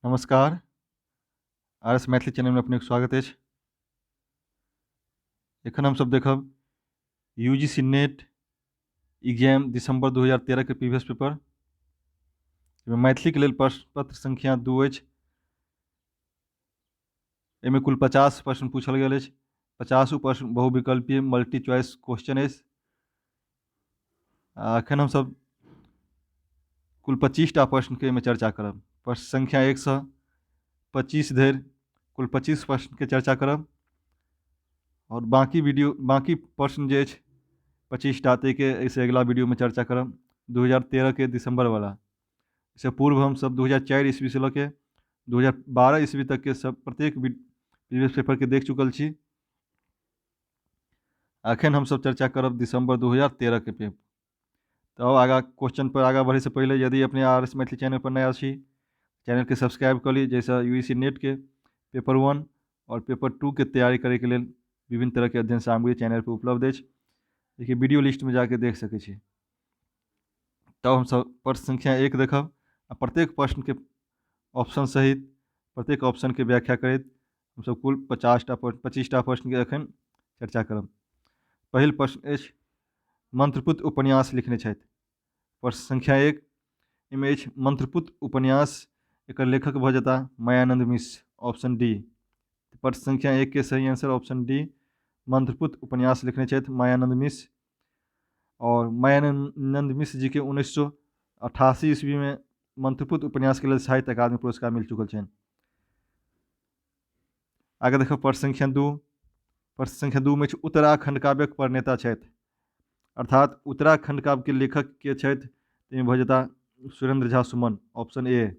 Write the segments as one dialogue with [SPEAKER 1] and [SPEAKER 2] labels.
[SPEAKER 1] नमस्कार, R S Maithili चैनलमे अपनेके स्वागत अछि। एखन हमसभ देखब U G C NET exam दिसम्बर 2013 के प्रीवियस पेपर। एहिमे मैथिलीके लेल प्रश्न पत्र संख्या 2 अछि। एहिमे कुल 50 प्रश्न पूछल गेल अछि। 50 प्रश्न बहुविकल्पीय मल्टी चॉइस क्वेश्चन अछि। आ एखन हमसभ कुल 25टा प्रश्नके एहिमे चर्चा करब। प्रश्न संख्या 1सँ 25 धरि कुल 25 प्रश्नके चर्चा करब आओर बाँकी वीडियो बाँकी प्रश्न जे अछि 25टा ताहिके एहिसँ अगिला वीडियोमे चर्चा करब 2013 के दिसम्बरवला। एहिसँ पूर्व हमसभ 2004 ईस्वीसँ लऽ के 2012 ईस्वी तकके सब प्रत्येक प्रीवियस पेपरके देख चुकल छी। अखन हमसभ चर्चा करब दिसम्बर 2013 के पेपर। तऽ आगाँ क्वेश्चन पर आगाँ बढ़ैसँ पहिले यदि अपने आर एस मैथिली चैनल पर नया छी, चैनलके सब्सक्राइब कऽ ली, जाहिसँ यू जी सी नेटके पेपर 1 आओर पेपर 2 के तैयारी करैके लेल विभिन्न तरहके अध्ययन सामग्री चैनल पर उपलब्ध अछि। देखिए वीडियो लिस्टमे जाके देख सकै छी। तब हमसभ प्रश्न संख्या 1 देखब आ प्रत्येक प्रश्नके ऑप्शन सहित प्रत्येक ऑप्शनके व्याख्या करैत हमसभ कुल 50टा 25टा प्रश्नके एखन चर्चा करब। पहिल प्रश्न अछि, मंत्रपुत्र उपन्यास लिखने छथि। प्रश्न संख्या 1 एहिमे अछि मंत्रपुत्र उपन्यास, एकर लेखक भऽ जेताह मायानंद मिश्र, ऑप्शन डी। प्रश्न संख्या 1 के सही आंसर ऑप्शन डी, मंत्रपुत्र उपन्यास लिखने छथि मायानंद मिश्र। और मायानंद मिश्र जी के 1988 ईस्वी में मंत्रपुत्र उपन्यास के लेल साहित्य अकादमी पुरस्कार मिल चुकल छनि। आगे देखो प्रश्न संख्या 2। प्रश्न संख्या 2 में उत्तराखंड काव्यक प्रणेता छथि, अर्थात उत्तराखंड काव्य के लेखक के छथि, ताहिमे भऽ जेता सुरेंद्र झा सुमन, ऑप्शन ए।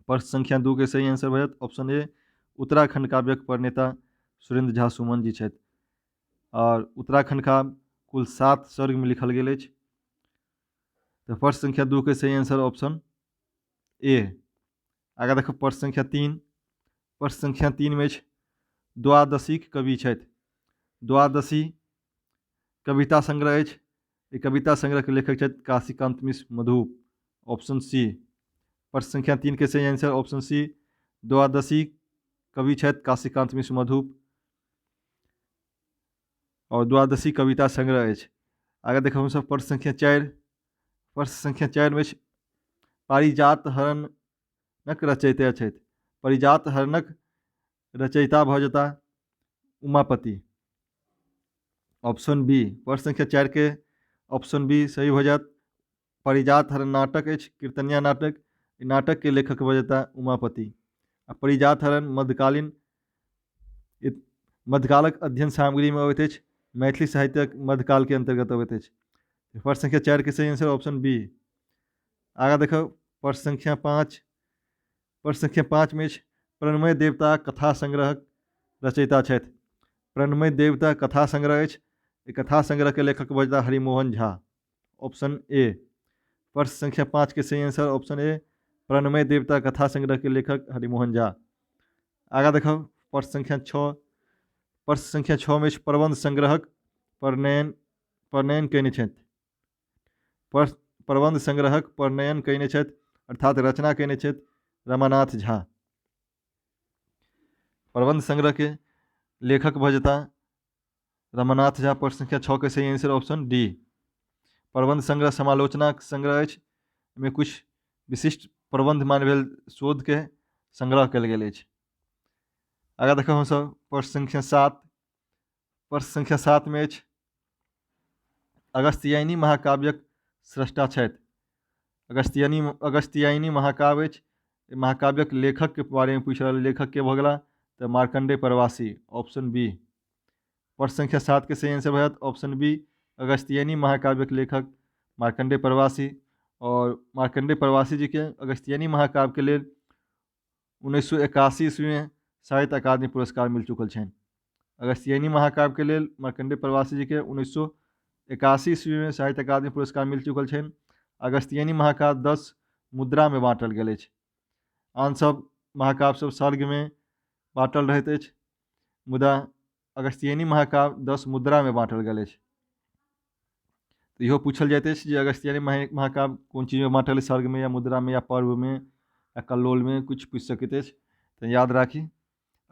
[SPEAKER 1] प्रश्न संख्या 2 के सही आंसर भऽ जायत ऑप्शन ए, उत्तराखंड काव्यक प्रणेता सुरेंद्र झा सुमन जी छथि। और उत्तराखंड काव्य कुल 7 सर्ग में लिखल गेल अछि। तऽ प्रश्न संख्या 2 के सही आंसर ऑप्शन ए। आगाँ देखब प्रश्न संख्या 3। प्रश्न संख्या 3 में अछि द्वादशीक कवि छथि। द्वादशी कविता संग्रह अछि। ई कविता संग्रह के लेखक छथि काशीकांत मिश्र मधुप, ऑप्शन सी। प्रश्न संख्या 3 के सही आंसर ऑप्शन सी, द्वादशी कवि छथि काशीकांत मिश्र मधुप और द्वादशी कविता संग्रह अछि। आगे देखब हमसभ प्रश्न संख्या 4। प्रश्न संख्या 4 में अछि पारिजात हरणक रचयिता छथि। पारिजात हरणक रचयिता भऽ जेता उमापति, ऑप्शन बी। प्रश्न संख्या 4 के ऑप्शन बी सही भऽ जायत। पारिजात हरण नाटक अछि, कीर्तनिया नाटक, ई नाटक के लेखक भऽ जेता उमापति। आ पारिजात हरण मध्यकालीन मध्यकालक अध्ययन सामग्री में अबैत अछि, मैथिली साहित्यक मध्यकाल के अंतर्गत अबैत अछि। प्रश्न संख्या 4 के सही आंसर ऑप्शन बी। आगाँ देखब प्रश्न संख्या 5। प्रश्न संख्या 5 में अछि प्रणमय देवता कथा संग्रहक रचयिता छथि। प्रणमय देवता कथा संग्रह अछि, ई कथा संग्रह के लेखक भऽ जेताह हरिमोहन झा, ऑप्शन ए। प्रश्न संख्या 5 के सही आंसर ऑप्शन ए, प्रणमय देवता कथा संग्रह के लेखक हरिमोहन झा। आगाँ देखब प्रश्न संख्या 6। प्रश्न संख्या 6 में अछि प्रबंध संग्रहक प्रणयन कयने छथि। प्रबंध संग्रहक प्रणयन कयने छथि अर्थात रचना कयने छथि रमानाथ झा। प्रबंध संग्रह के लेखक भऽ जेता रमानाथ झा। प्रश्न संख्या 6 के सही आंसर ऑप्शन डी। प्रबंध संग्रह समालोचनाक संग्रह अछि, एहिमे किछु विशिष्ट प्रबंध मान्य भेल शोध के संग्रह कयल गेल अछि। आगाँ देखब हमसभ प्रश्न संख्या 7। प्रश्न संख्या 7 में अछि अगस्त्यायनी महाकाव्यक स्रष्टा छथि। अगस्त्यायनी महाकाव्य अछि, महाकाव्यक लेखक के बारे में पूछि रहल, लेखक के भऽ गेला तऽ मार्कंडेय प्रवासी, ऑप्शन बी। प्रश्न संख्या 7 के सही आंसर भऽ जायत ऑप्शन बी, अगस्त्यायनी महाकाव्यक लेखक मार्कंडेय प्रवासी। और मार्कंडेय प्रवासी जी के अगस्त्यायनी महाकाव्य के लेल 1981 ईस्वी में साहित्य अकादमी पुरस्कार मिल चुकल छनि। अगस्त्यायनी महाकाव्य के लेल मार्कंडेय प्रवासी जी के 1981 ईस्वी में साहित्य अकादमी पुरस्कार मिल चुकल छनि। अगस्त्यायनी महाकाव्य 10 मुद्रा में बाँटल गेल अछि। आन सब महाकाव्य सब सर्ग में बाँटल रहैत अछि, मुदा अगस्त्यायनी महाकाव्य 10 मुद्रा में बाँटल गेल अछि। तऽ इहो पूछल जाइत अछि जे अगस्त्यायनी महाकाव्य कोन चीजमे बाँटल अछि, सर्गमे या मुद्रामे या पर्वमे आ कल्लोलमे किछु पूछि सकैत अछि, तऽ याद राखी।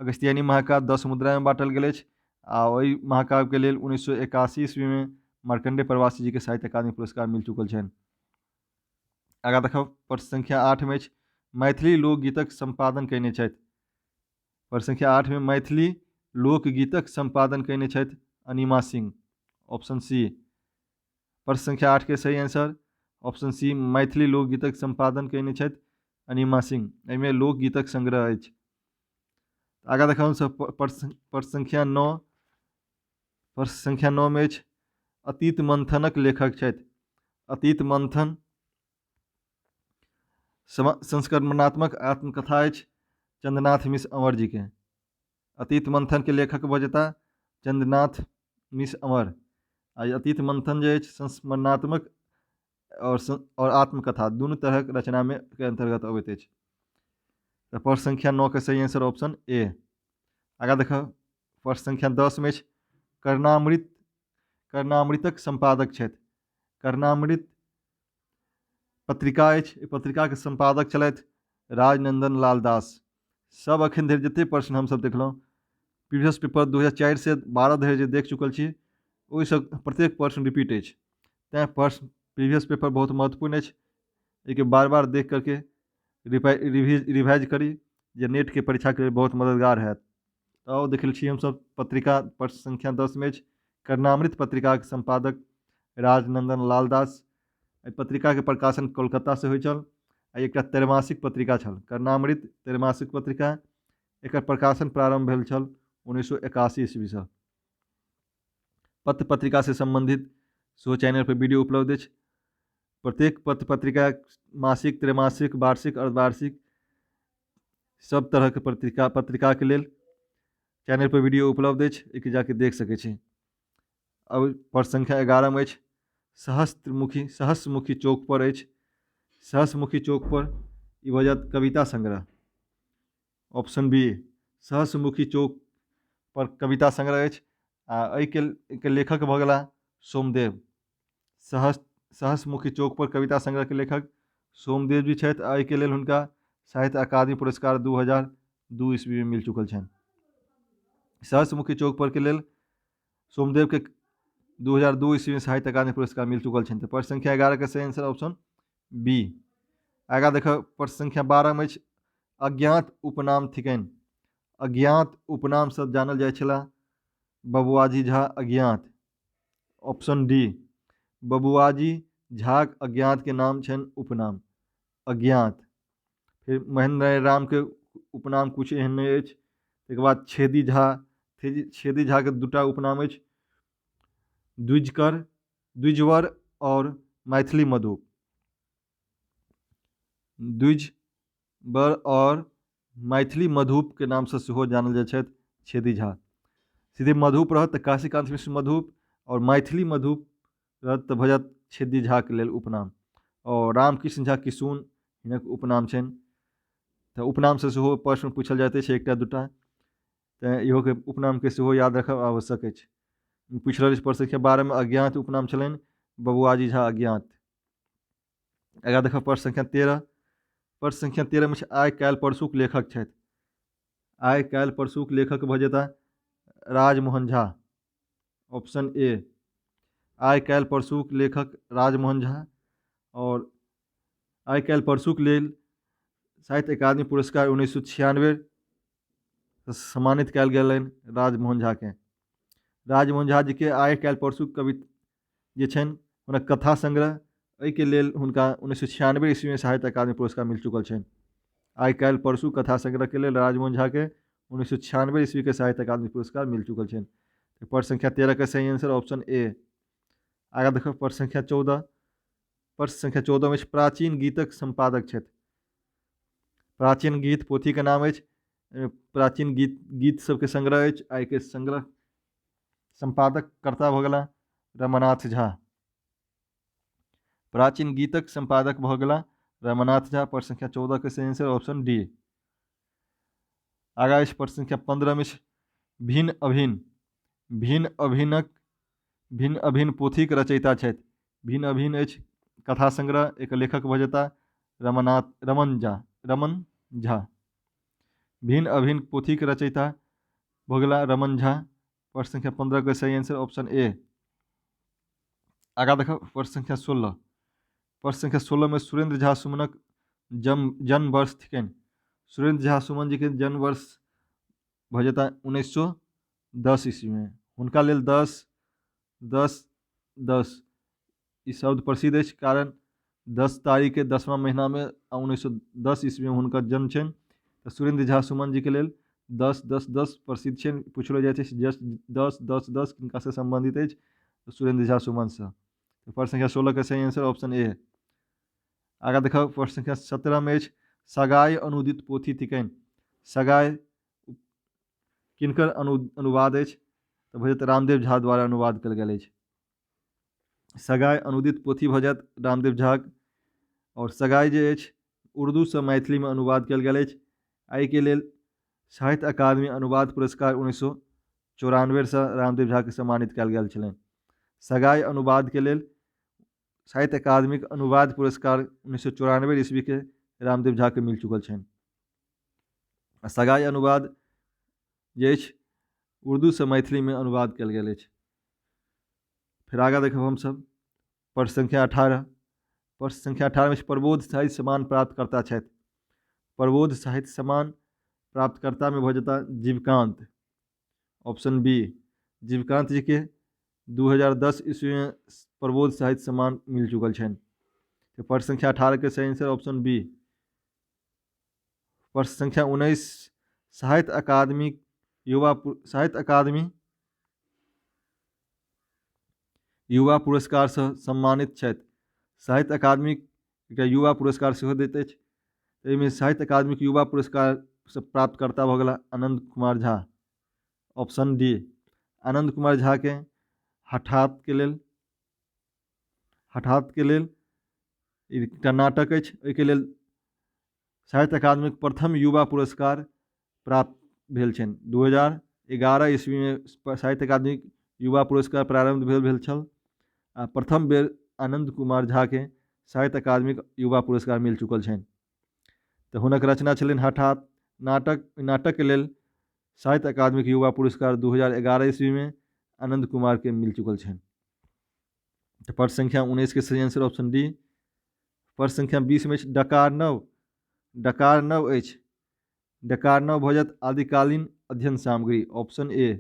[SPEAKER 1] अगस्त्यायनी महाकाव्य 10 मुद्रामे बाँटल गेल अछि आ ओहि महाकाव्यके लेल 1981 ईस्वीमे मार्कण्डेय प्रवासी जीके साहित्य अकादमी पुरस्कार मिल चुकल छनि। आगाँ देखब, प्रश्न संख्या 8मे अछि, मैथिली लोकगीतक सम्पादन कयने छथि। प्रश्न संख्या 8मे मैथिली लोकगीतक सम्पादन कयने छथि अनिमा सिंह, ऑप्शन सी। प्रश्न संख्या 8 के सही आंसर ऑप्शन सी, मैथिली लोकगीतक सम्पादन कयने छथि अनिमा सिंह। एहिमे लोकगीतक संग्रह अछि। आगाँ देखब हमसभ प्रश्न संख्या 9। प्रश्न संख्या 9 मे अछि, अतीत मंथनक लेखक छथि। अतीत मंथन संस्करणात्मक आत्मकथा अछि चंद्रनाथ मिश्र अमर जी के। अतीत मंथन के लेखक भऽ जेता चंद्रनाथ मिश्र अमर। आ अतीत मंथन जे अछि संस्मरणात्मक और आत्मकथा दुनू तरहक रचना में के अंतर्गत अबैत अछि। तऽ प्रश्न संख्या 9 के सही आंसर ऑप्शन ए। आगाँ देखब, प्रश्न संख्या 10 में अछि, कर्णामृतक संपादक छथि। कर्णामृत पत्रिका अछि, एहि पत्रिकाके सम्पादक छलथि राजनन्दन लाल दास। सब अखन धरि जते प्रश्न हमसब देखलहुँ प्रीवियस पेपर 2004 से 12 धरि जे देख चुकल छी ओहिसँ प्रत्येक प्रश्न रिपीट अछि, तैँ प्रश्न प्रीवियस पेपर बहुत महत्वपूर्ण अछि। एहिके बार बार देख करके रिवाइज करी जे नेटके परीक्षाके लेल बहुत मददगार हैत। तऽ आउ देख लै छी हमसब पत्रिका प्रश्न संख्या 10 मे अछि, कर्णामृत पत्रिकाके सम्पादक राजनन्दन लाल दास। एहि पत्रिकाके प्रकाशन कोलकातासँ होइ छल आ एकटा त्रैमासिक पत्रिका छल कर्णामृत त्रैमासिक पत्रिका। एकर प्रकाशन प्रारम्भ भेल छल 1981 ईस्वीसँ। पत्र पत्रिकासँ सम्बन्धित सेहो चैनल पर वीडियो उपलब्ध अछि। प्रत्येक पत्र पत्रिका मासिक, त्रैमासिक, वार्षिक, अर्धवार्षिक सब तरहके पत्रिकाके लेल चैनल पर वीडियो उपलब्ध अछि, एहिके जाके देख सकै छी। अब प्रश्न संख्या 11 मे अछि, सहस्त्रमुखी चौक पर अछि। सहस्त्रमुखी चौक पर ई भऽ जायत कविता संग्रह, ऑप्शन बी। सहस्त्रमुखी चौक पर कविता संग्रह अछि आ एहिके लेखक भऽ गेला सोमदेव। सहस्त्रमुखी चौक पर कविता संग्रह के लेखक सोमदेव जी छथि आ एहिके लेल हुनका साहित्य अकादमी पुरस्कार 2002 ईस्वी में मिल चुकल छनि। सहस्त्रमुखी चौक पर के लेल सोमदेव के 2002 ईस्वी में साहित्य अकादमी पुरस्कार मिल चुकल छनि। तऽ प्रश्न संख्या 11 के सही आंसर ऑप्शन बी। आगाँ देखब, प्रश्न संख्या 12 में अछि, अज्ञात उपनाम थिकनि। अज्ञात उपनाम सब जानल जाइ छलाह बबुआजी झा अज्ञात, ऑप्शन डी। बबुआजी झा अज्ञात के नाम छनि उपनाम अज्ञात। फिर महेंद्र राम के उपनाम कुछ एहन नहि अछि। तकर बाद छेदी झा, छेदी झा के दूटा उपनाम अछि, द्विजवर और मैथिली मधुप। द्विजवर और मैथिली मधुप के नामसँ सेहो जानल जाइ छथि छेदी झा। सीधे मधुप रहत तऽ काशीकान्त मिश्र मधुप और मैथिली मधुप रहत तऽ भऽ जायत छेदी झाके लेल उपनाम। और रामकृष्ण झा किशुन हिनक उपनाम छनि, तऽ उपनामसँ सेहो प्रश्न पूछल जाइत अछि एकटा दूटा, तैँ इहोके उपनामके सेहो याद राखब आवश्यक अछि। पूछि रहल अछि प्रश्न संख्या 12 मे अज्ञात उपनाम छलनि बबुआजी झा अज्ञात। आगाँ देखब प्रश्न संख्या 13। प्रश्न संख्या 13 मे छै, आइ काल्हि परसूक लेखक छथि। आइ काल्हि परसूक लेखक भऽ जेता राजमोहन झा, ऑप्शन ए। आइ काल्हि परसूक लेखक राजमोहन झा और आइ काल्हि परसूक लेल साहित्य अकादमी पुरस्कार 1996 सम्मानित कयल गेलनि राजमोहन झाके। राजमोहन झा जीके आइ काल्हि परसूक कवि जे छनि हुनक कथा संग्रह एहिके लेल हुनका 1996 ईस्वीमे साहित्य अकादमी पुरस्कार मिल चुकल छनि। आइ काल्हि परसू कथा संग्रहके लेल राजमोहन झाके 1996 ईस्वीके साहित्य अकादमी पुरस्कार मिल चुकल छनि। प्रश्न संख्या 13 के सही आंसर ऑप्शन ए। आगाँ देखब प्रश्न संख्या 14। प्रश्न संख्या 14 में प्राचीन गीतक सम्पादक छथि। प्राचीन गीत पोथीके नाम अछि, प्राचीन गीत सबके संग्रह अछि। एहिके संग्रह सम्पादक कर्ता भऽ गेला रमानाथ झा। प्राचीन गीतक सम्पादक भऽ गेला रमानाथ झा। प्रश्न संख्या 14 के सही आंसर ऑप्शन डी। आगाँ अछि प्रश्न संख्या 15 में भिन्न अभिन्न, भिन्न अभिन्नक, भिन्न अभिन्न पोथीक रचयिता छथि। भिन्न अभिन्न अछि कथा संग्रह, एक लेखक भऽ जेता रमन झा। रमन झा। भिन्न अभिन्न पोथीके रचयिता भऽ गेला रमन झा। प्रश्न संख्या 15 के सही आंसर ऑप्शन ए। आगाँ देखब प्रश्न संख्या 16। प्रश्न संख्या 16 में सुरेंद्र झा सुमनक जन्म वर्ष थिकनि। सुरेंद्र झा सुमन जी के जन्म वर्ष भऽ जेता 1910 ईस्वी में। हुनका लेल 10 10 10 ई शब्द प्रसिद्ध अछि, कारण 10 तारीख के 10वां महीना में 1910 ईस्वी में हुनकर जन्म छनि। तऽ सुरेंद्र झा सुमन जी के लेल 10 10 10 प्रसिद्ध छनि। पुछलो जाइ छै जस्ट 10 10 10 किनकासँ सम्बन्धित अछि, तऽ सुरेंद्र झा सुमनसँ। तऽ प्रश्न संख्या 16 के सही आंसर ऑप्शन ए। आगाँ देखब प्रश्न संख्या 17 में अछि सगाई अनुदित पोथी थिकनि। सगाई किनकर अनुवाद अछि, तऽ भऽ जायत रामदेव झा द्वारा अनुवाद कयल गेल अछि। सगाई अनुदित पोथी भऽ जायत रामदेव झाक। आओर सगाई जे अछि उर्दूसँ मैथिलीमे अनुवाद कयल गेल अछि। एहिके लेल साहित्य अकादमी अनुवाद पुरस्कार 1994सँ रामदेव झाके सम्मानित कयल गेल छलनि। सगाई अनुवादके लेल साहित्य अकादमीक अनुवाद पुरस्कार 1994 ईस्वीके रामदेव झाके मिल चुकल छनि। आ सगाई अनुवाद जे अछि उर्दूसँ मैथिलीमे अनुवाद कयल गेल अछि। फेर आगाँ देखब हमसभ प्रश्न संख्या 18। प्रश्न संख्या 18 में प्रबोध साहित्य सम्मान प्राप्तकर्ता छथि। प्रबोध साहित्य सम्मान प्राप्तकर्ता में भऽ जेता जीवकांत, ऑप्शन बी। जीवकांत जी के 2010 ईस्वी में प्रबोध साहित्य सम्मान मिल चुकल छनि। तऽ प्रश्न संख्या 18 के सही आंसर ऑप्शन बी। प्रश्न संख्या 19 साहित्य अकादमी युवा साहित्य अकादमी युवा पुरस्कारसँ सम्मानित छथि। साहित्य अकादमी एकटा युवा पुरस्कार सेहो दैत अछि। एहिमे साहित्य अकादमीक युवा पुरस्कारसँ प्राप्तकर्ता भऽ गेला आनंद कुमार झा, ऑप्शन डी। आनंद कुमार झाके हठातके लेल एकटा नाटक अछि, ओहिके लेल साहित्य अकादमीक प्रथम युवा पुरस्कार प्राप्त भेल छनि। 2011 ईस्वीमे साहित्य अकादमीक युवा पुरस्कार प्रारम्भ भेल छल आ प्रथम बेर आनंद कुमार झाके साहित्य अकादमीक युवा पुरस्कार मिल चुकल छनि। तऽ हुनक रचना छलनि हठात नाटक। नाटकके लेल साहित्य अकादमीक युवा पुरस्कार 2011 ईस्वीमे आनंद कुमारके मिल चुकल छनि। तऽ प्रश्न संख्या 19 के सही आंसर ऑप्शन डी। प्रश्न संख्या 20 में अछि डकारनव। डकारनव अछि, डकारनव भऽ जायत आदिकालीन अध्ययन सामग्री, ऑप्शन ए।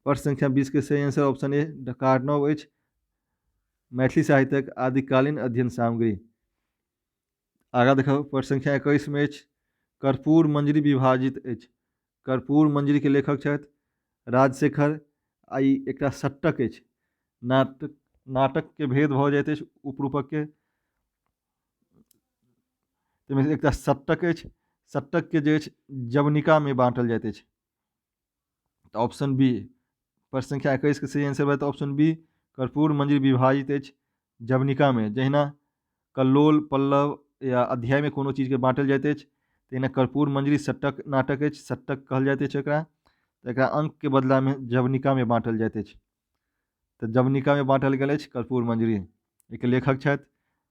[SPEAKER 1] प्रश्न संख्या 20 के सही आंसर ऑप्शन ए डकारनव अछि, मैथिली साहित्यक आदिकालीन अध्ययन सामग्री। आगाँ देखब प्रश्न संख्या 21 में अछि कर्पूर मंजरी विभाजित अछि। कर्पूर मंजरी के लेखक छथि राजशेखर आ ई एकटा सट्टक अछि। नाटक के भेद भऽ जाइत अछि उपरूपक के, ताहिमे एकटा सट्टक अछि। सट्टक के जे अछि जवनिका में बाँटल जाइत अछि। तऽ ऑप्शन बी प्रश्न संख्या 21 के सही आंसर भऽ जायत ऑप्शन बी कर्पूर मंजरी विभाजित अछि जवनिका में। जहिना कल्लोल पल्लव या अध्याय में कोनो चीजके बाँटल जाइत अछि, तहिना कर्पूर मंजरी सट्टक नाटक अछि, सट्टक कहल जाइत अछि एकरा। तऽ एकरा अंकके बदलामे जवनिकामे बाँटल जाइत अछि। तऽ जवनिकामे बाँटल गेल अछि कर्पूर मंजरी। एहिके लेखक छथि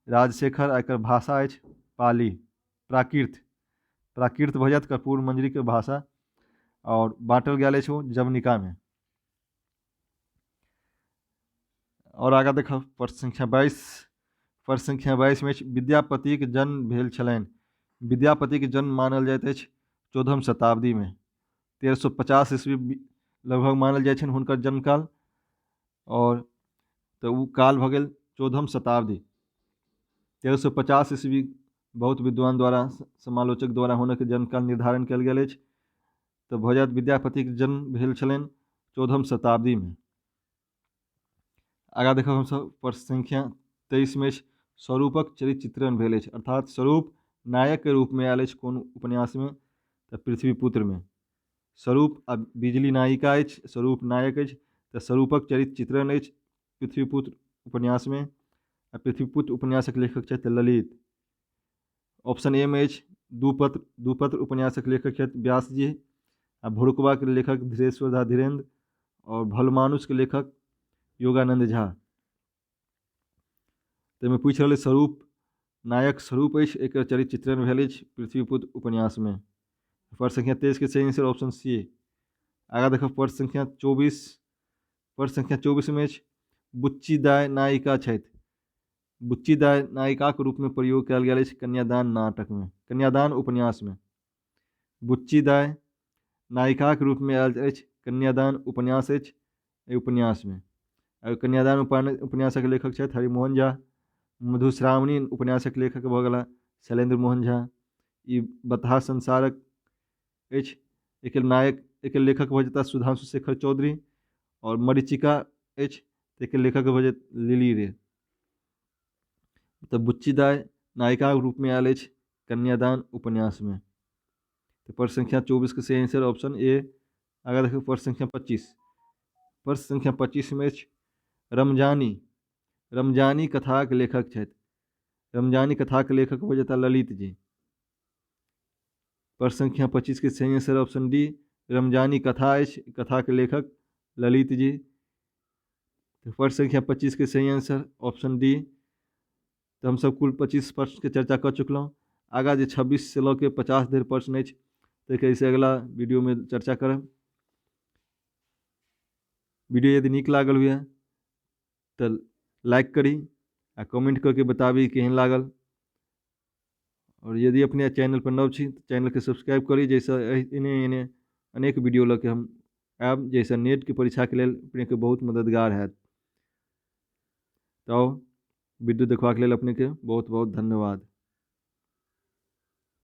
[SPEAKER 1] राजशेखर आ एकर भाषा अछि पाली, प्राकृत। प्राकृत भऽ जायत कर्पूर मंजरीके भाषा और बाँटल गेल अछि ओ जवनिकामे। और आगाँ देखब प्रश्न संख्या 22। प्रश्न संख्या 22 में विद्यापतिक जन्म भेल छलनि। विद्यापतिक जन्म मानल जाइत अछि 14वीं शताब्दी में, 1350 ईस्वी लगभग मानल जाइ छनि हुनकर जन्मकाल। और तऽ ओ काल भऽ गेल 14वीं शताब्दी, 1350 ईस्वी बहुत विद्वान द्वारा समालोचक द्वारा हुनक जन्मकाल निर्धारण कयल गेल अछि। तऽ भऽ जायत विद्यापतिक जन्म भेल छलनि 14वीं शताब्दी में। आगाँ देखब हमसभ प्रश्न संख्या 23 में अछि स्वरूपक चरित्र चित्रण भेल अछि, अर्थात स्वरूप नायक के रूप में आयल अछि कोन उपन्यास में, तऽ पृथ्वीपुत्र में। स्वरूप आ बिजली नायिका अछि, स्वरूप नायक अछि, तऽ स्वरूपक चरित्र चित्रण अछि पृथ्वीपुत्र उपन्यास में। आ पृथ्वीपुत्र उपन्यासक लेखक छथि ललित। ऑप्शन ए में अछि दूपत्र, दूपत्र उपन्यासक लेखक छथि व्यास जी आ भोरुकबाके लेखक धीरेश्वर झा धीरेन्द्र और भलमानुषके लेखक योगानंद झा। ताहिमे पूछि रहल स्वरूप नायक स्वरूप अछि, एकर चरित्र चित्रण भेल अछि पृथ्वीपुत्र उपन्यासमे। प्रश्न संख्या 23 के सही आंसर ऑप्शन सी। आगाँ देखब प्रश्न संख्या 24। प्रश्न संख्या 24 मे अछि बुच्ची दाय नायिका छथि। बुच्ची दाय नायिकाक रूपमे प्रयोग कयल गेल अछि कन्यादान नाटकमे, कन्यादान उपन्यासमे। बुच्ची दाय नायिकाक रूपमे आयल अछि कन्यादान उपन्यास अछि एहि उपन्यासमे। आ कन्यादान उपन्यासक लेखक छथि हरिमोहन झा। मधुश्रावणी उपन्यासक लेखक भऽ गेला शैलेन्द्र मोहन झा। ई बतहा संसारक अछि, एकर नायक एकर लेखक भऽ जेताह सुधांशु शेखर चौधरी। आओर मरीचिका अछि, एकर लेखक भऽ जायत लिली रे। तऽ बुच्ची दाय नायिकाक रूपमे आयल अछि कन्यादान उपन्यासमे। तऽ प्रश्न संख्या 24 के सही आंसर ऑप्शन ए। आगाँ देखियौ प्रश्न संख्या 25। प्रश्न संख्या 25 मे अछि रमजानी। रमजानी कथाक लेखक छथि। रमजानी कथाक लेखक भऽ जेताह ललित जी। प्रश्न संख्या 25 के सही आंसर ऑप्शन डी। रमजानी कथा अछि, कथाक लेखक ललित जी। प्रश्न संख्या 25 के सही आंसर ऑप्शन डी। तऽ हमसभ कुल 25 प्रश्नके चर्चा कऽ चुकलहुँ। आगाँ जे 26 से लऽ के 50 धरि प्रश्न अछि ताहिके एहिसँ अगिला वीडियोमे चर्चा करब। वीडियो यदि नीक लागल हुए तऽ लाइक करी आ कमेंट कऽ के बताबी केहन लागल। आओर यदि अपने चैनल पर नव छी तऽ चैनलके सब्सक्राइब करी, जाहिसँ एहने एहने अनेक वीडियो लऽ के हम आयब, जाहिसँ नेटके परीक्षाके लेल अपनेके बहुत मददगार हैत। तऽ वीडियो देखबाक लेल अपनेके बहुत बहुत धन्यवाद।